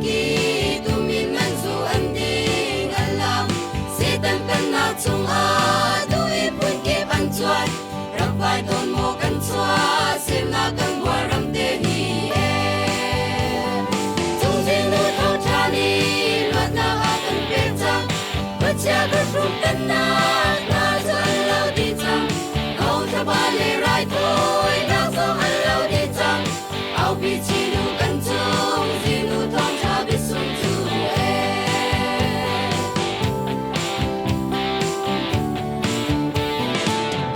ki tumin man zu an ding an lam. Satan pennak chungah duh i phun kip an cuan. Rak vai tawn maw kan chuah, semnak kan bual ram te hi e. Cungzing nu tho ṭhan i luatnak a kan pek cang. Khuachia kan hrum pennak hna cu an lo dih cang. Thawngṭha le raithawinak zong an lo dih cang. Aupi chinu kan cung, zinu thawngṭha biasung cu ee.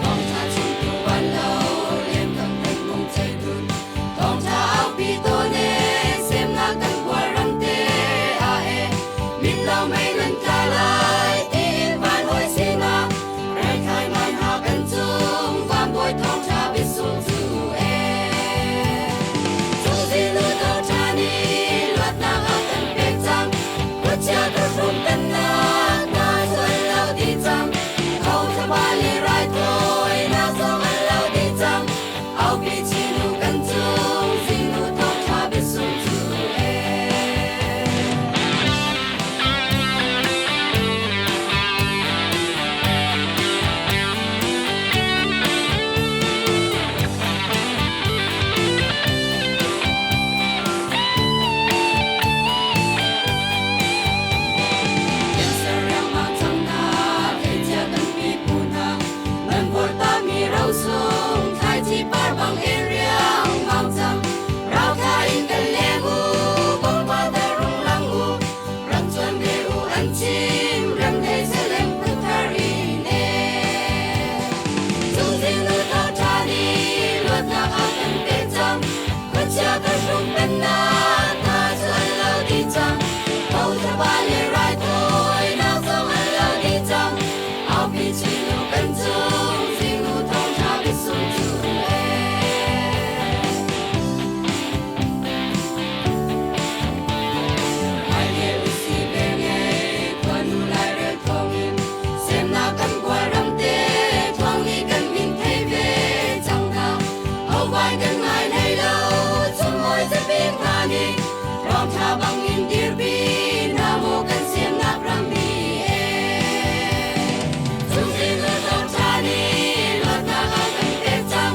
Thawngṭha chimtu van lo, lem kan kan mung ceitun. Thawngṭha aupi tawn ee, semnak kan bual ram te ah ee. Mit lo mei nan tla lai, tiin van hawi sinah, Raithlai man ha kan cung, van bawi thawngṭha biasung cu ee. Cungzinu thawngṭha nih luatnak a kan pek cang, khuachia kan hrum pennak hna cu an lo dih cang. Thawngṭha le raithawinak zong an lo dih cang, aupi chinu kan cung, zingnu thawngṭha biasung cu ee. Cancer riangmang cang hna, tleicia kan pipu hna, nan vortami rosung, thlaici par bang in riangmang cang. Rauthla in kan leng u, bawngpa ter rung lang u, rak chuan ve u an chim, rem thei selem phuthar in e. Cungzing nu tho ṭhan i luatnak a kan pek cang, khuachia kan hrum pennak hna cu an lo dih cang. Thawngṭha le raithawinak zong an lo dih cang, aupi chinu kan cung, zingnu thawngṭha biasung cu ee. Hmailei usih ve ngei, khuanu lairel thawngin semnak kan bual ram te, thawng nih kan min thei ve cang hna. Hovai kan ngai hlei lo, chunghawi zabik hna nih rawngṭha bangin dirpi hna maw kan semnak ram hi ee. Cungzing le thawngṭha nih luatnak a kan pek cang,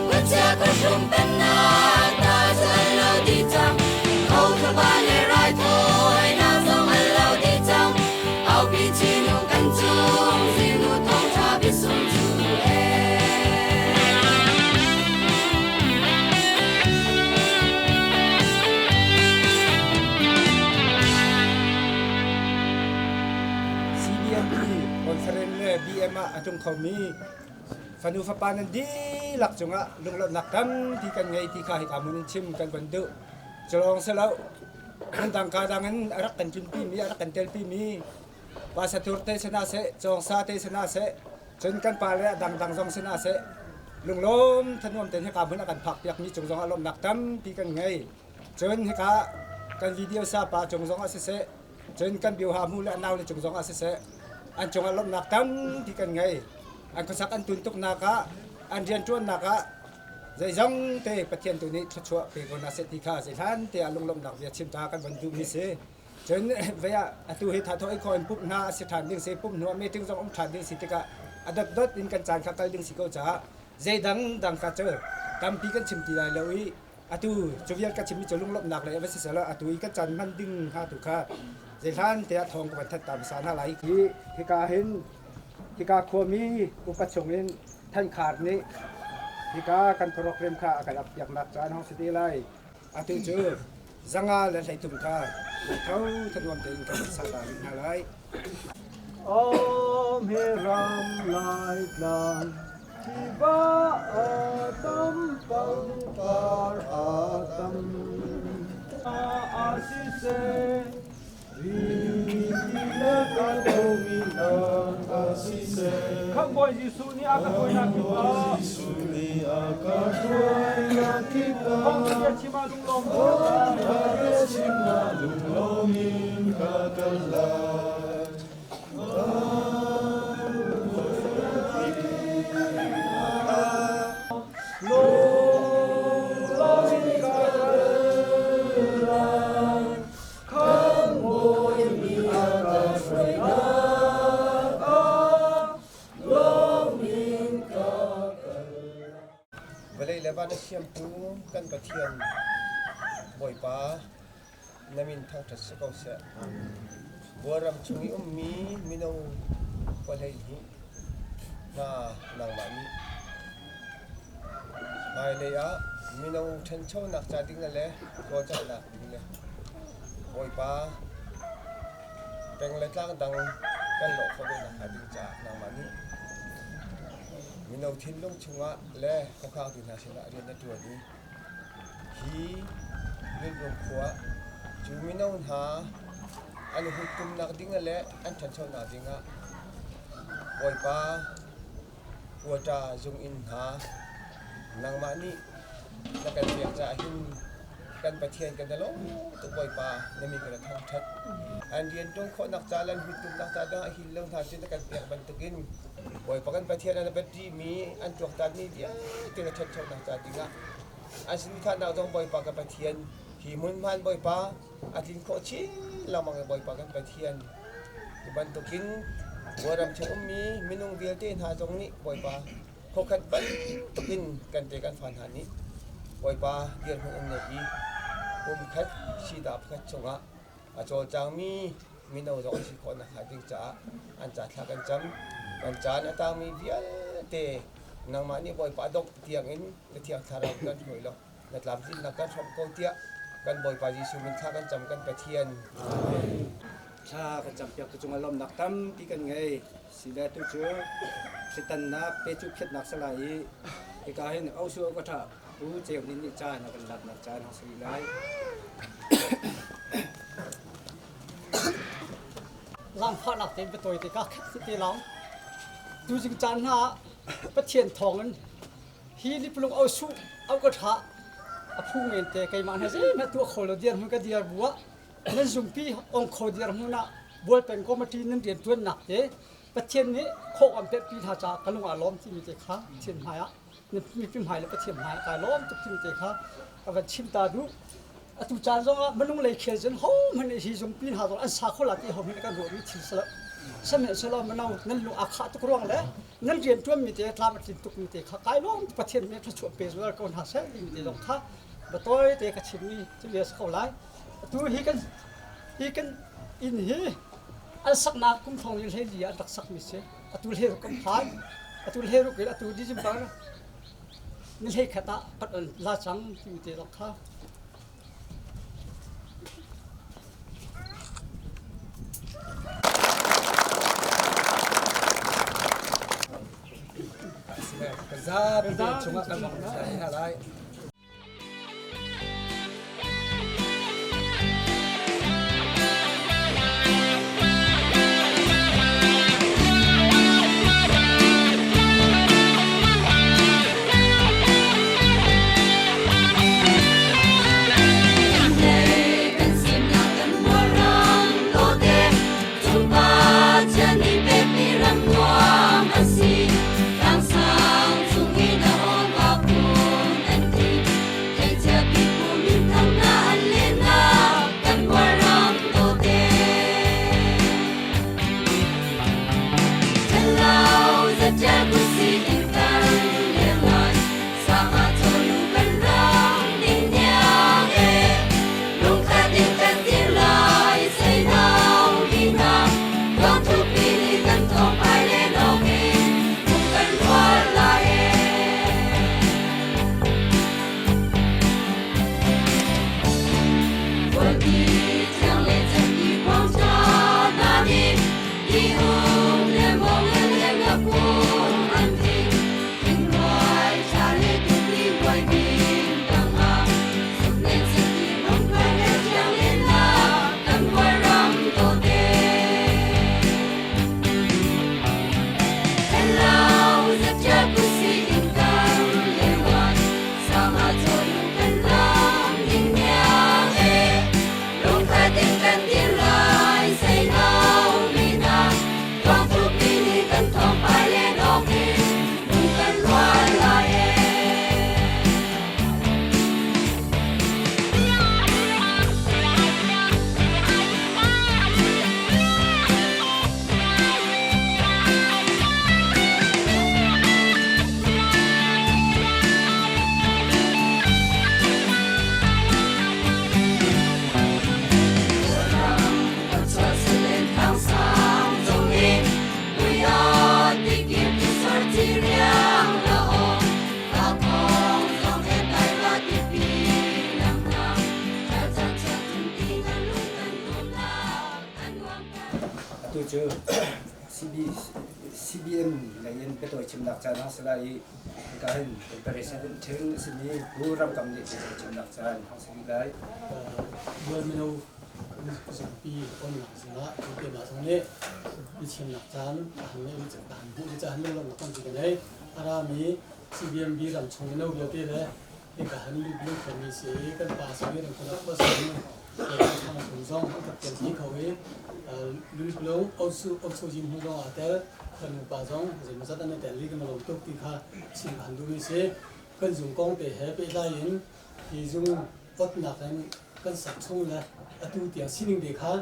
khuachia khuahrum pennak hna cu an lo dih cang. Thawngṭha le raithawinak zong an lo dih cang, aupi chinu kan cung, zingnu thawngṭha biasung cu ee. CBMP conference le BM ah a tlung khomi fanu fapa nan dihlak cungah lunglawmhnak tampi kan ngei ti kha hika hmun in chim kan von duh. Culawng si lo, hmundang ka dang in a rak kan tlunpimi, a rak kan telpimi pa sathur te si hna seh, cawngsa te si hna seh, cun kan pa le a dangdang zong si hna seh, lunglawm thanuam tein hika hmun a kan phakpiakmi cung zongah lawmhnak tampi kan ngei. Cun hika kan video sa pa cung zongah siseh, cun kan bioha mu le a nau le cung zongah siseh, an cungah lawmhnak tampi kan ngei. An khuasak an tun tuknak ah, an rianṭuannak ah zeizong te Pathian tu nih thluachuah pe ko hna seh ti kha zeihlan te ah lunglawmhnak bia chim ta kan von duhmi si. Cun vei ah atu hi thatho i kho in pumh hna a si ṭhan ding si, pumh hnu ah meeting zong um ṭhan ding si tikah a dotdot in kan caan kha kal ding si ko caah zeidang dang kha cu tampi kan chim ti lai lo i atu cu vial ka chimmi cu lunglawmhnak lei a va si selaw atu i kan caan hman ding hnga tu kha zeihlan te ah thawng ka van that ta hmasa hna lai. Hi hika hin hika khuami upa chungin Thankhar nih hika kan program kha a kan ap piaknak caan hong si te lai. Atu cu zanga le 30 kha tho thanuam tein kan sak ta rih hna lai. Om he ram lai tlang tiva a tam pangpar a tam a si se Khamhbawi Jesuh nih a ka hruainak kip ah Thawngṭha bia chim ah lunglawm in ka kal lai. Vawlei le van a siamtu kan Pathian Bawipa na min thangṭhat si ko seh. Bualram chung i ummi mino khua 12 hna nangmah nih hmailei ah mino ṭhanchonak ca ding le cawlcanghnak ding le Bawipa peng le tlang dang kan lawh khawh ve nakhnga ding caah nangmah nih mino thinlung chungah le khuakhangtu hna sinah rian na ṭuan i hi Lulrum khua cu mino hna an huttumnak ding le an ṭhanchonak dingah Bawipa quota zunginn hna nangmah nih na kan pek caah hin kan Pathian kan i lawm tuk Bawipa na min kan thangṭhat. An rian ṭuan khawhnak ca le an huttumnak ca dangah hin lo hna cu na kan pek bantukin Bawipa kan Pathian an bat rihmi an tuaktanmi vialte na ṭhanchonak ca dingah an saduhthahnak zong Bawipa kan Pathian hi hmunhman Bawipa a tlin khawh chin lengmang i Bawipa kan Pathian hi bantukin Kawlram chung ummi minung vialte hna zong nih Bawipa khuakhat bantukin kan te kan fa hna nih Bawipa dirhmun an ngei i pumkhat sida pakhat chungah a cawlcangmi mino zong an si khawh nakhnga ding caah an ca thla kan cam. Kan caan a tangmi vialte nangmah nih Bawipa dongh tiangin na Thiang Thlarau kan hruai law na tlamtlinnak kan hrawmh ko tiah kan Bawipa Jesuh min thla kan cam kan Pathian. Amen. Thla kan campiak tu cungah lawmhnak tampi kan ngei. Sile tu cu thlitannak pe cu phiatnak salai i hika hin osu ka tha pu ceu nin nih caan a kan laknak caan hong sari lai. Langfahnak tein biatawi te ka khat te lang. Tu jing caan hna Pathian thawngin hi lipulung osu au ka tha a phu men te keimah hna zeihmanh tuah kho lo dir hmun ka dir bu ah nan zungpi ong kho dir hmun ah bual peng committee nan rian tuannak te Pathian nih khawh am pek pi hna caah ka lung aa lawm timi te kha Pathian hmai ah mipi hmai le Pathian hmai ah kai lawm tuk timi te kha ka van chim ta duh. Atu caan zong ah minung lei khel cun ho hmanh nih hi zungpi hna zong an sa kho la ti ho hmanh kan ruahmi thil si lo. Sihmanhsehlaw mino nan lung aa khah tuk ruang le nan rian ṭuanmi te tlam a tlin tukmi te kha kai lawm Pathian nih thluachuah pe zual ko hna seh timi te zong kha biatawi te ka chimmi cu bia si ko lai. Atu hi kan inn hi an saknak kum thong li hlei li ah an rak sakmi si. Atu hlei kan phan. Atu hlei ruk in atu December ni hlei khat ah kan on la cang timi te zong kha Kan zapi te chungah kan bang hna lai. cu CB, CBM lei in biatawi chimnak caan hang si lai i hika hin kan president ṭhing a simi Pu Ram Kam nih biatawi chimnak caan hang si rih lai. Bual mino zungpi onnak zingah keimah zong nih biachimnak caan a han ngeih ka han hmuh caan lung kan kan ei a rami CBMB ram chung mino vialte le hika han lut lung khomi si i kan pa simi ram kuna khua simi thang chung zong an ka tel dih kho i lulung osu osu jin hu zong aa tel khuanu pa zong zeimawzat an i tel i kan lawm tuk ti kha chim ka han duhmi si. Kan zung kong te he pehtlai in hi zung otnak in kan sak chung le atu tiang sining te kha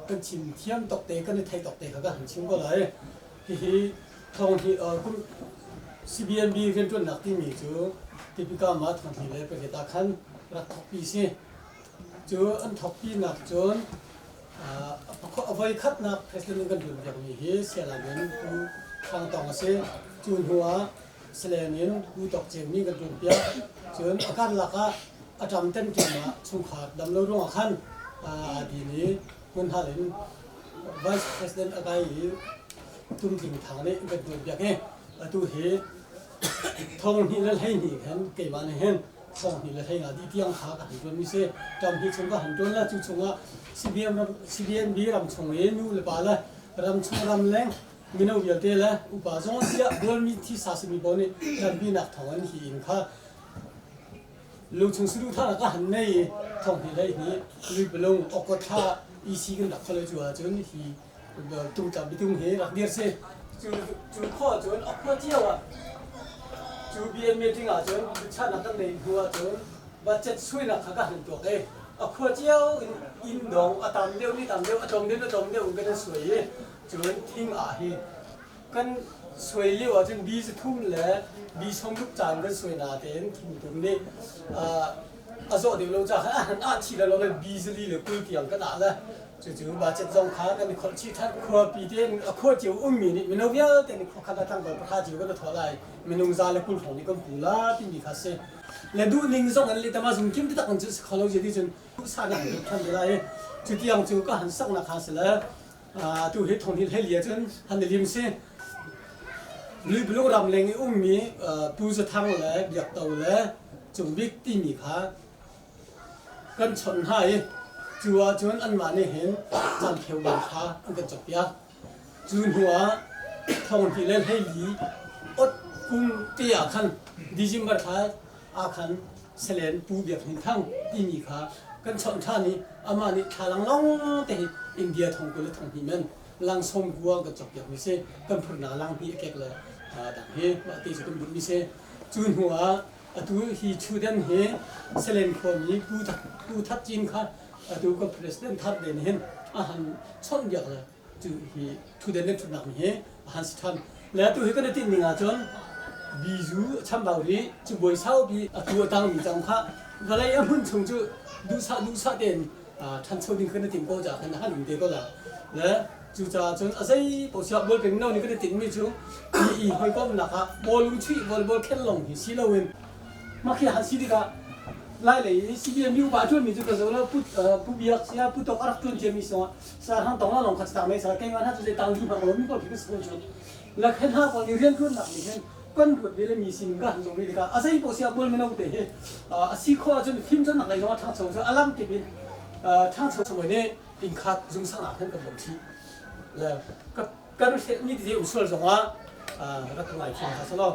kan chim thiam tok te kan i theih tok te kha kan han chim ko lai. Hihi thong hi kum CBNB rianṭuannak timi cu Tipika ma thong hi le pariat ah khan rak thokpi si. Cu an thokpinak cun a voi khatnak president kan ṭuan piakmi hi Sialam in Pu Thang Tong a si. Cu hnu ah Salen in Pu Tawk Ceu nih kan ṭuan piak. Cun a karlak ah a ṭam temṭem ah chungkhar dam lo ruangah khan aa din i hmunhal in Vice President a kai i Tum Tling Thang nih kan ṭuan piak i atu hi thong hnih le 12 khan keimah nih hin thong hnih le 15 dih tiang kha ka han ṭuanmi si. Ṭam hi chung ka han ṭuan la cu chungah CBM ram CBNB ram chung i nu le pa le ram chung ram leng mino vialte le upa zong siah bualmi thisa simi pawl nih ṭanpinak thawng in hi inn kha lungchung saduhthah ka han nei i thong hnih 12 luipalung okot thla EC kan rak kholo cu ahcun hi tungtlang bitung hi rak dir si. Cu cu khawh cun a khua cio ah cu BN meeting ahcun biachahnak kan neih hnu ahcun budget suinak kha ka han tuak i a khua cio in inn dong a tam deuh nih tam deuh a tlawm deuh nih tlawm deuh in kan suai i cun thing ah hi kan suai lio ahcun bi zathum le bi sawmruk caan kan suai na tein thingtum nih a zawh deuh lo caah khan a han ah thi lo le bi zali le 20 tiang kan ah le cucu budget zong kha kan i kholh chih ṭhan. Khuapi tein a khua cio ummi nih mino vialte nih khua khat ah tlangval pakhat cio kan i thawh lai, minung 120 hrawng nih kan pu la timi kha si le duhning zong an leh tama zung kim taktak in cu si kho lo je ti cun sa na han ṭhan te lai. Cu tiang cu ka han saknak kha si le tu hi thong hi hlei cun han lim si. Luibuluk ram leng i ummi Pu Zathang le Biak To le Cung Bik timi kha kan chawnh hna i cu ahcun anmah nih hin caan pheu bang kha an kan cawkpiak. Cu hnu ah thong hnih le 14 ot kum te ah khan December thla ah khan Salen Pu Biak Hnin Thang timi kha kan chawnh ṭhan i amah nih thlalang lawng te hi India thong 20 le thong hnih men lang sawm kua kan cawkpiakmi si. Kan phurnak lang hnih a kek le dang hi mah te cu kan bunhmi si. Cu hnu ah atu hi Chudan hi Salen khuami Pu That Cin kha atu kan president thar den hin a han chawnh biak le cu hi Thudan le thutnak hi a han si ṭhan. Le atu hi kan i tinh ning ahcun bizu a chambau rih cu buai saupi atu a tangmi cang kha vawlei a hmun chung cu duhsah duhsah tein ṭhancho ding kan i tim ko caah khan a han um te ko la. Le cucaah cun a zei paoh siah bual peng no nih kan i tinhmi cu i hawikomhnak ah bawlung chuih volleyball khelh lawng hi si loin mah khi han si tikah lai lei i CBM upa a ṭuanmi cu ka zo lo. Pu pu biak sia pu tok a rak ṭuan ciami sungah sa hang tong la lawng kha tang mei sa keimah hna cu zei tang di bak lo mi pawl khi ka si ko cu la khen ha pawl nih rian ṭuannak nih hin kan ruat ve le mi sin ka han zong rih tikah a zei paoh siah bual mino te hi a si khawh ahcun fimcawnnak lei zong ah ṭhangcho cu a lam kip in ṭhangcho sungoi nih inn khat zung sang ah khan kan bawmh chih le kan hrelhmi tete um sual zongah rak ka ngai thiam hna selaw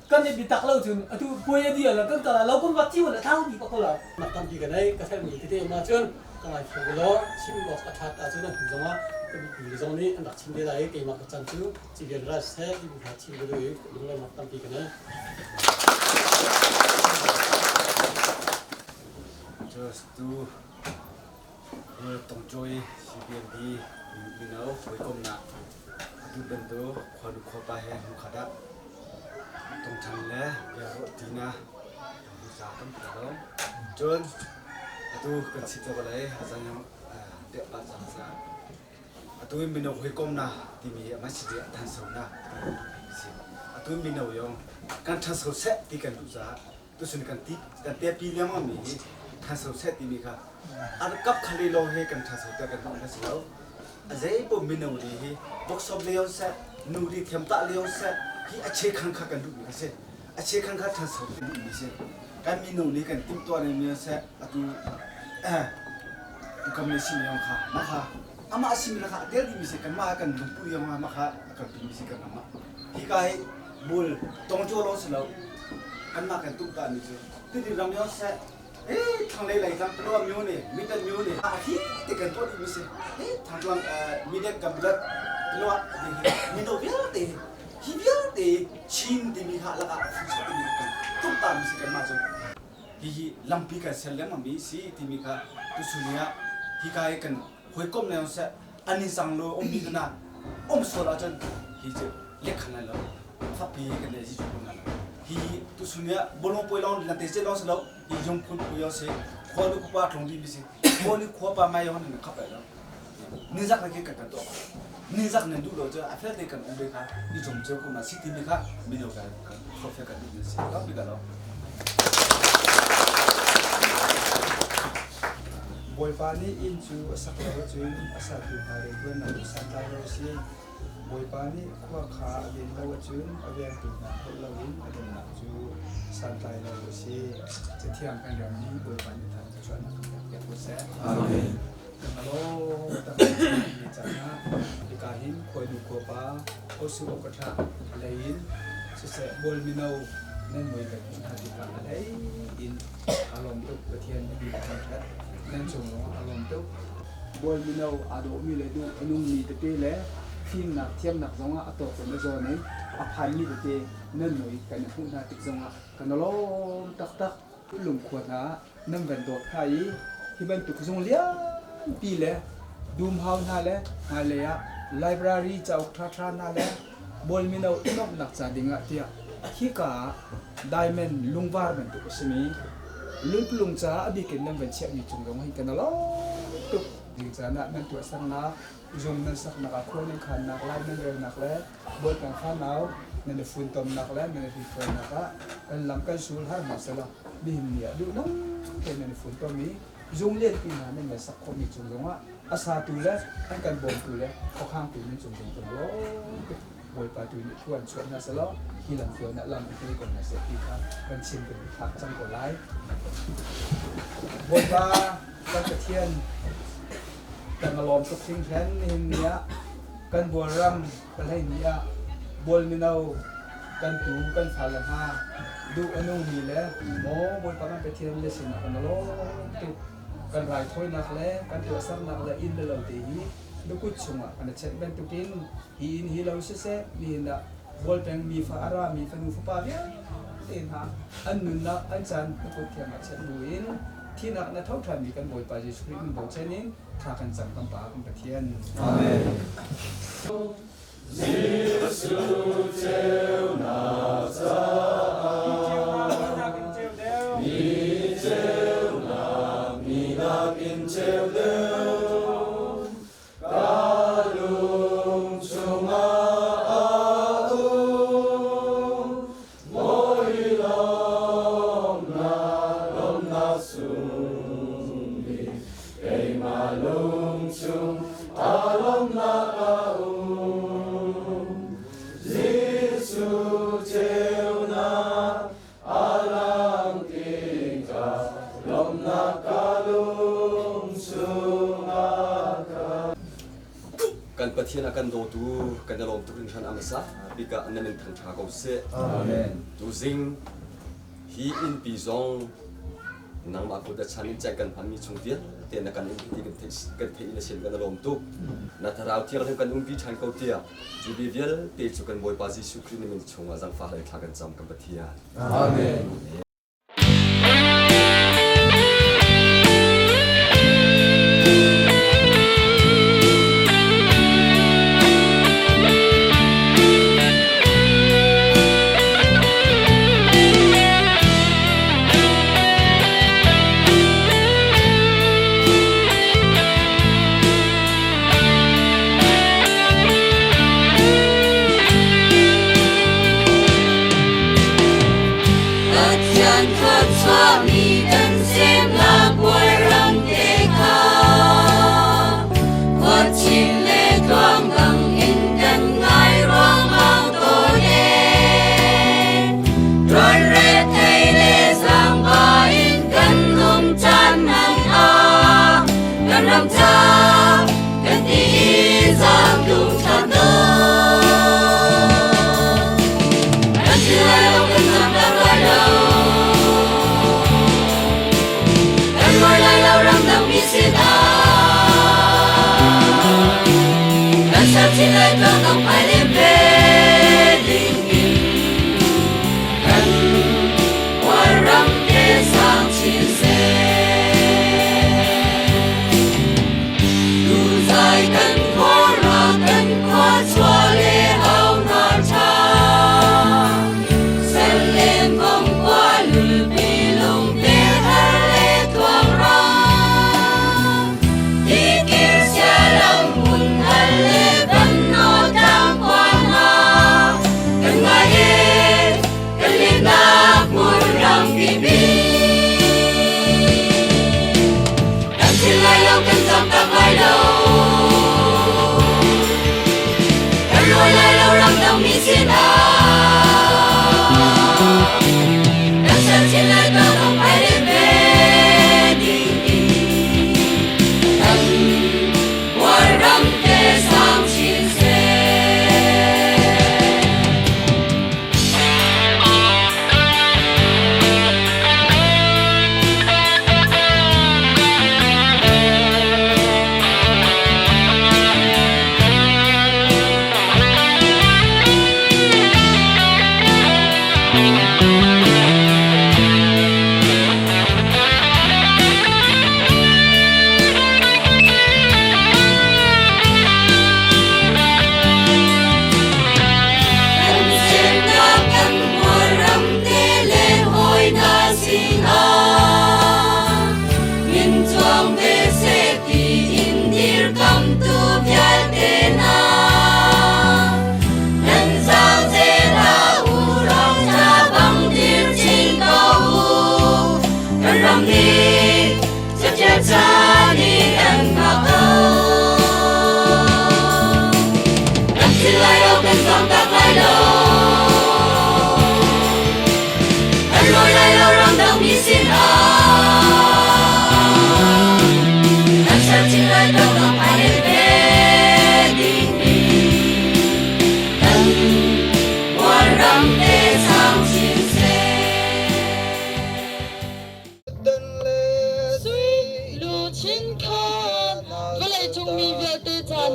kan i bitak lo cun atu puai a dia la kan kala lo kan vat cio la thau di ko la nak tampi ka nei ka hrelhmi tete um ahcun ka ngai thiam law chim awk a ṭhat ahcun an hnu zongah ka mipi zong nih an rak chim te lai i keimah ka chan cu civil rights he ti hna chim ka duh i lunglawmnak tampi ka nei. Just to Tongcawi CBNB mino hawikomnak atu bantuk khuanu khuapa he hmunkhat ah tongṭhan le biaruah ṭinak za kan pek lo. Cun atu kan si tuk lei zan deuh pah cang sa. Atu mino hawikomnak timi hi a si a thansonak si. Atu mino yong kan ṭhanso seh ti kan duh caah tusun kan ti kan tepi lengmang mi hi ṭhanso seh timi kha an kap khali lo he kan ṭhanso ter kan duh na si lo. A zei paoh mino li hi workshop lio seh, nu li thiamtah lio seh, hi a chekhan kha kan duhmi kha si. A chekhan kha ṭhanso kan duhmi si. Kan mino nih kan timhtuah ning seh, atu tukam le sin yong kha mah kha amah simi kha a tel dihmi si kanmah kan lungput yong mah kha a kalpimi si kan amah. Hika hi bul tongcaw lawng si lo kanmah kan tumtah mi cu tiri ram yong seh thlanglei lei tlang Palawa myo ne Mitan myo ne a hi te kan tuah dihmi si thangtlang midet kan bulat Palawa mino vialte hi vialte Chin timi kha lakah a fuh timi kan tumtah mi si kanmah cu hihi lampi kan ser lengmang mi si timi kha tuchun ah hika hi kan hawikom le seh an in sang lo ummi na um sual ahcun hi cu lekhan lai lo fakpi kan le ji cu na hi tuchun ah bolong poi long na te che long si lo hi jung phun pui yo si khua nu pa tlung di mi si khua nu khua pa mai yo nan khap lai lo ni zak na ke kan kan to ni zak nan du lo chu a fel te kan um be kha i jong cheu ko na si ti mi kha mino ka kho fe kan du si ka pi ka lo Bawipa nih inn cu a sak lo ahcun a satu hna rianṭuannak cu santlai lo a si. Bawipa nih khua kha a ven lo ahcun a vengtu hna holh loin a vennak cu santlai lo a si. Cathiang kan ram nih Bawipa nih than thluachuahnak kan pek piak ko seh. Amen. Kan alawm tak mi caan ah hika hin khuainu khuapa osu okatha lei in siseh bual mino nan mui kan hmuh hna tikah a hlei in aa lawm tuk Pathian a bi thangṭhat nan cung zongah aa lawm tuk. Bual mino aa dawhmi le duh a nungmi tete le fimnak thiamnak zongah a tawk in a zawn in a phanmi tete nan mui kan i hmuh hna tik zongah kan i lawm taktak. Lungkhua hna nan van dawt hna i hi bantuk zung lianpi le dumhau hna le hmailei ah library cauk ṭhaṭha hna le bual mino i nuamhnak ca dingah tiah hika ah diamond lungvar bantuk a simi lulpulung caah a bik in nan van chiahmi cung zong hin kan i lawm tuk. Ding caan ah nan tuahsernak, zung nan saknak ah khua nan khannak, lai nan relnak le Bawipa fanau nan i funtomnak le nan i hliphuainak ah kan lam kan sul har hna selaw nihin ni ah duhnung tein nan i funtom i zung lianpi hna nan van sak khawhmi cung zongah a satu le an kan bawmtu le khuakhangtu nan cung zong kan lawm tuk. Bawipa tu nih thlua an chuah hna selaw hi lam tluan ah lam in pe ko hna seh ti kha kan chim kan i thlak cang ko lai. Bawipa kan Pathian kan lawm tuk hringhran nihin ni ah kan bualram palei ni ah bual mino kan tu kan fale hna duh a nungmi le maw Bawipa kan Pathian le sinah kan lawm tuk kan raithawinak le kan tuahsernak le inn le lo te hi na kut chungah kan i chenh bantukin hi inn hi lo siseh nihin ah bual peng mi fa a rami fanu fapa vialte hna an nunnak an caan na kut thiang ah chenh buin thinak na tho ṭhanmi kan Bawipa Jesuh Khrih min bochan in thla kan cam kan Pa kan Pathian. Amen. Jesuh ceunak caah mi ceunak mi nakin ceu deuh ka lung chungah a um mawi lawmnak lawmnak sung bik keimah lung chung aa lawmnak a um Jesuh ceunak a lang tikah lawmnak ka lung chungah ka Kan Pathian a kan dawtu kan i lawm tuk hringhran a hmasa bik ah nan in thangṭha ko seh. Amen. Tuzing hi innpi zong nangmah kut a chan in ceih kan hmanmi chung vialte na kan umpi ti kan theih in a sin kan i lawm tuk. Na thlarau thianghlim kan umpi ṭhan ko tiah cu bia vialte cu kan Bawipa Jesuh Khrih na min chungah zangfah le thla kan cam kan Pathian. Amen. Pathian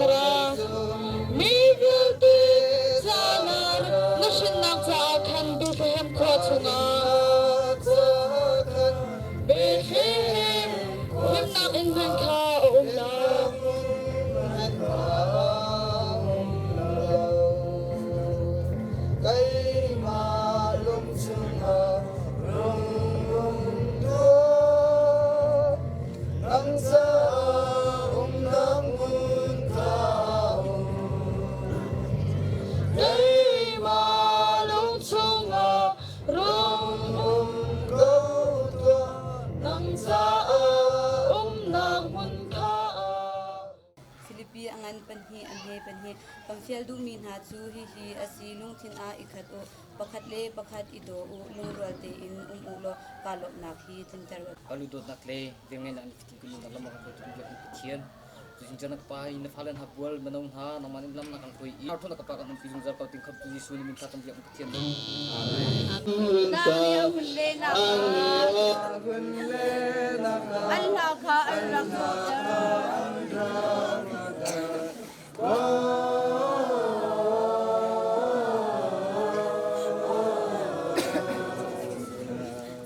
na ra. Mi vialte caah na hrinnak caah khan Bethlehem khua chungah Bethlehem himnak inn hmanh kha a um lo. Keimah lung chungah rung um tuah, nang caah umnak hmun ka um. Keimah lung chungah rung um ko tuah, nang caah umnak hmun kha. Filipi a ngan pahnih a hme pahnih. Kan fial duhmi hna cu hihi a si, lungthin ah i khat u, pakhat le pakhat i daw u, lungrual tein um u law kaa lawmhnak hi tlinter u. Palu dawtnak le velngeihnak in fitin kun lam kan hruaitu biak in Pathian Tuzing chan ka pa i na fale hna bual mano hna nangmah nih lam na kan hruai i arthon ka pa kan umpi zungzal ko ting khamtu Jesuh nih min thla kan biak Pathian. An hla kha an rak zawhter.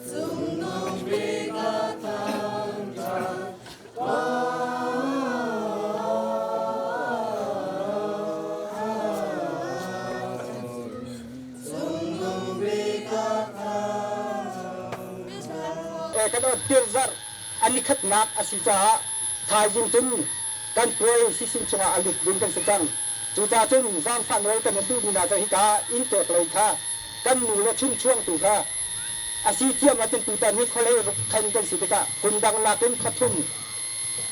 Cungnung bik a thangṭhat. Kan tirhzarh a nikhatnak a si caah thaizing cun kan puai sisin chungah a lut ding kan si cang. Cucaah cun zaangfah nawl kan in duhmi hna cu hika inntek lei kha kan nu le chungchuangtu kha a si thiam ahcun tutan hi khualei ruk khan kan si tikah kum dang nakin khuathum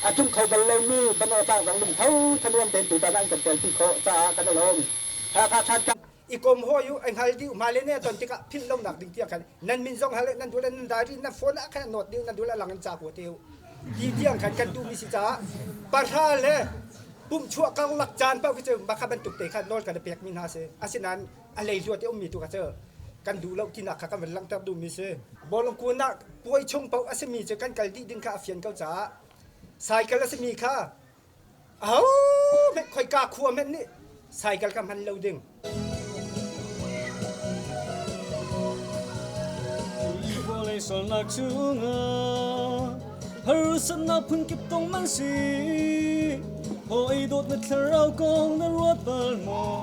a tlung kho bal lomi Banawtlang zong lungtho thanuam tein tutan an kan telpi khawh caah kan i lawm. Hakha Thantlang i kom hawi u ai hngal dih hma le ne ton tikah philh lonak ding tiang khan nan min zong hal nan duh le nan diary nan phone ah khan note dih nan duh le lang in ca ko te u ti tiang khan kan duhmi si caah pahra le pumh chuah karlak caan paoh khi cu makha bantuk te khan nawl kan i pekmi hna si. Asinain a leilua te ummi tu kha cu kan duh lo tinak kha kan van langhter duhmi si. Bawlung kun ah puai chung paoh a simi cu kan kal dih ding kha a fian ko caah cycle a simi kha aho hmenh khoika khua hmenh nih cycle kha hman lo ding. Vawlei sualnak chungah harsatnak phunkip tong man si. Hawi dawt na thlarau kong na ruat bal maw?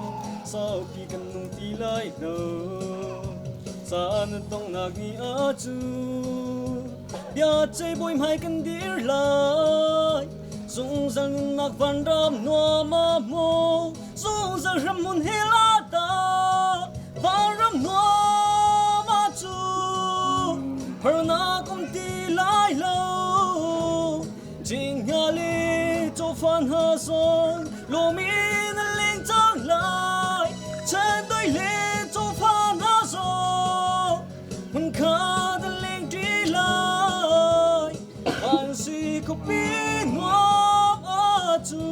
Saupi kan nung ti lai lo. Caan donghnak ni ah cu bia cei bawi hmai kan dir lai. Zungzal nunnak vanram nuam a hmu. Zungzal hramhmun hi la ta. Vanram nuam ah cu harnak um ti lai lo. Jinghali chawfan ha son lomin ling cang lai chen doi le chawfan ha son hun kha ling ti lai an si ko pi nuam a chu.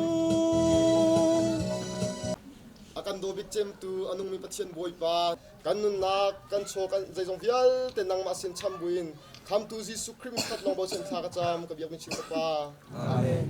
A kan daw bik cemtu a nungmi Pathian Bawipa, kan nunnak, kan chaw, kan zeizong vialte nangmah sin cham buin Khamtu Jesuh Khrih min khat lawng bochan thla ka cam, ka biakmi chin ka Pa. Amen.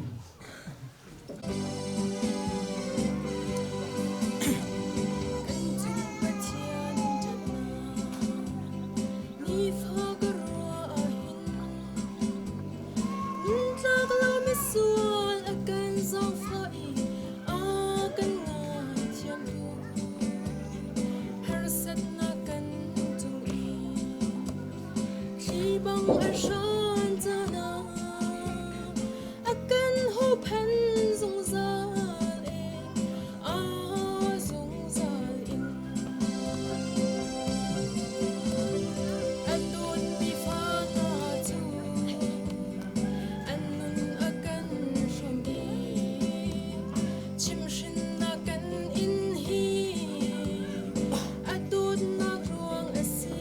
Harsatnak kan cung i Thli bang a hran caan ah a kan huhphenh zungzal e, a zungzal in. A dawtmi fa hna cu an nun a kan hrawmh i chimhhrinnak kan in hi a dawtnak ruang a si.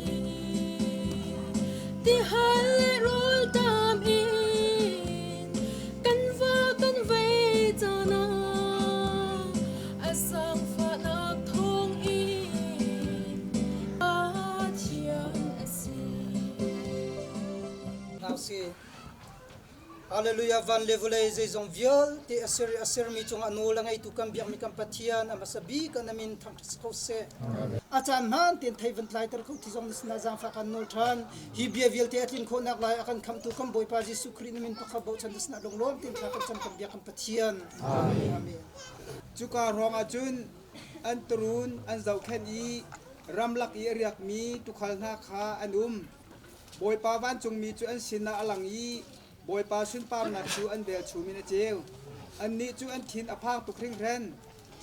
Tihal le rawlṭam in kan va kan vei caan ah a zaangfahnak thawng in Pathian a si. Hna usih. Hallelujah van le vawlei zeizong vialte a ser i a sermi cungah nawl a ngeitu kan biakmi kan Pathian a hmasa bik ah na min thangṭhat si ko seh. A caan hmaan tein thei van tlaiter kho ti zong na sinah zaangfah kan nawl ṭhan. Hi bia vialte a tlin khawhnak lai a kan khamhtu kan Bawipa Jesuh Khrih na min pakhat bochan na sinah lunglawm tein thla kan cam kan biak kan Pathian. Amen. Cuka hrawngah cun an tuurun an zohkhenh i ramlak i a riakmi tuukhal hna kha an um. Bawipa vancungmi cu an sinah a lang i Bawipa sunparnak cu an velchum in a ceu. Annih cu an thin a phang tuk hringhran.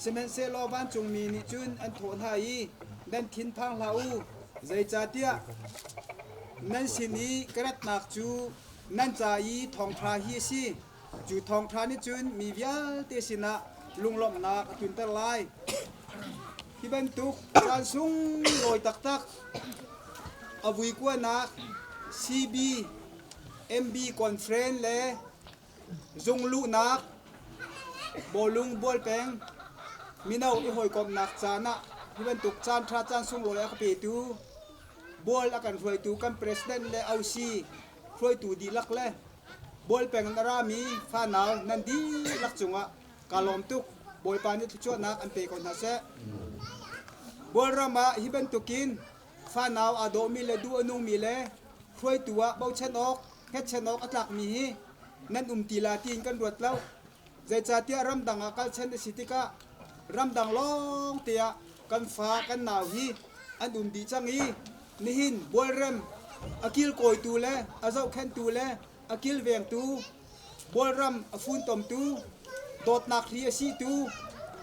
Sihmanhsehlaw vancungmi nih cun an thawh hna i, Nan thin phang hlah u, zeicahtiah nan sin i ka ratnak cu nan ca i thawngṭha hi a si. Cu thawngṭha nih cun mi vialte sinah lunglawmhnak a tlunter lai. Hi bantuk caan sunglawi taktak a vui kuanak CB MB Conference le zungluhnak bawlung bual peng mino i hawikomhnak caan ah hi bantuk caan ṭha caan sunglawi a ka petu bual a kan hruaitu kan president le OC hruaitu dihlak le bual peng in a rami fanau nan dihlak cungah Ka lawm tuk. Bawipa nih thluachuahnak an pe ko hna seh. Bualram ah hi bantukin fanau aa dawhmi le duh a nungmi le hruaitu ah bochan awk, hngatchan awk a tlakmi hi nan um ti la tiin kan ruat lo. Zeicahtiah ramdang ah kalchan a si tikah ramdang lawng te ah kan fa kan nau hi an um dih cang i nihin bualrem a kilkawitu le a zohkhenhtu le a kilvengtu Bualram a funtomtu, dawtnak hri a sihtu,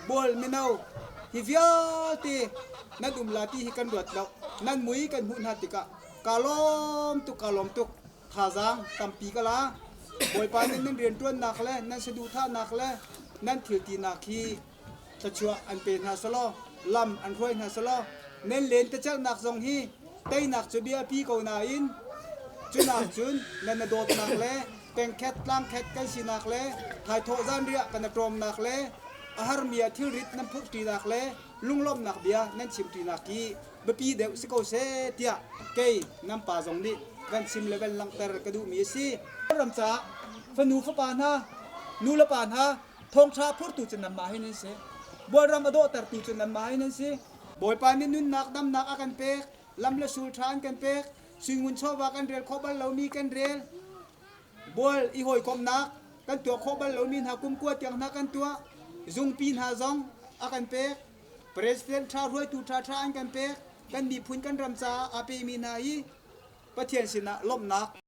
bual mino hi vialte nan um la ti hi kan ruat lo. Nan mui kan hmuh hna tikah kaa lawm tuk, kaa lawm tuk. Thazaang tampi ka la. Bawipa nih nan rianṭuannak le nan saduhthahnak le nan thiltinak hi thluachuah an pe hna selaw, lam an hruai hna selaw, nan lentecelhnak zong hi teinak cu biapi ko nain cunak cun nan na dawtnak le pengkhet tlangkhet kan sinak le thaithawh zanriah kan ṭawmnak le a harmi ah thilrit nan phurhṭinak le lunglawmhnak bia nan chimṭinak hi biapi deuh si ko seh tiah kei nan pa zong nih van chim le van langhter ka duhmi a si. Ram caah fanu fapa hna, nu le pa hna Thawngṭha phurtu cu nanmah hi nan si. Bualram a dawhtertu cu nanmah hi nan si. Bawipa nih nunnak damnak a kan pek, lam le sul ṭha an kan pek, suingun chawva kan rel khawh bal lomi kan rel, bual i hawikomhnak kan tuah khawh bal lomi hna kum kua tiang hna kan tuah, zungpi hna zong a kan pek, president ṭha hruaitu ṭha ṭha an kan pek, kan miphun kan ram caah aa pemi hna hi Pathian sinah lawmhnak.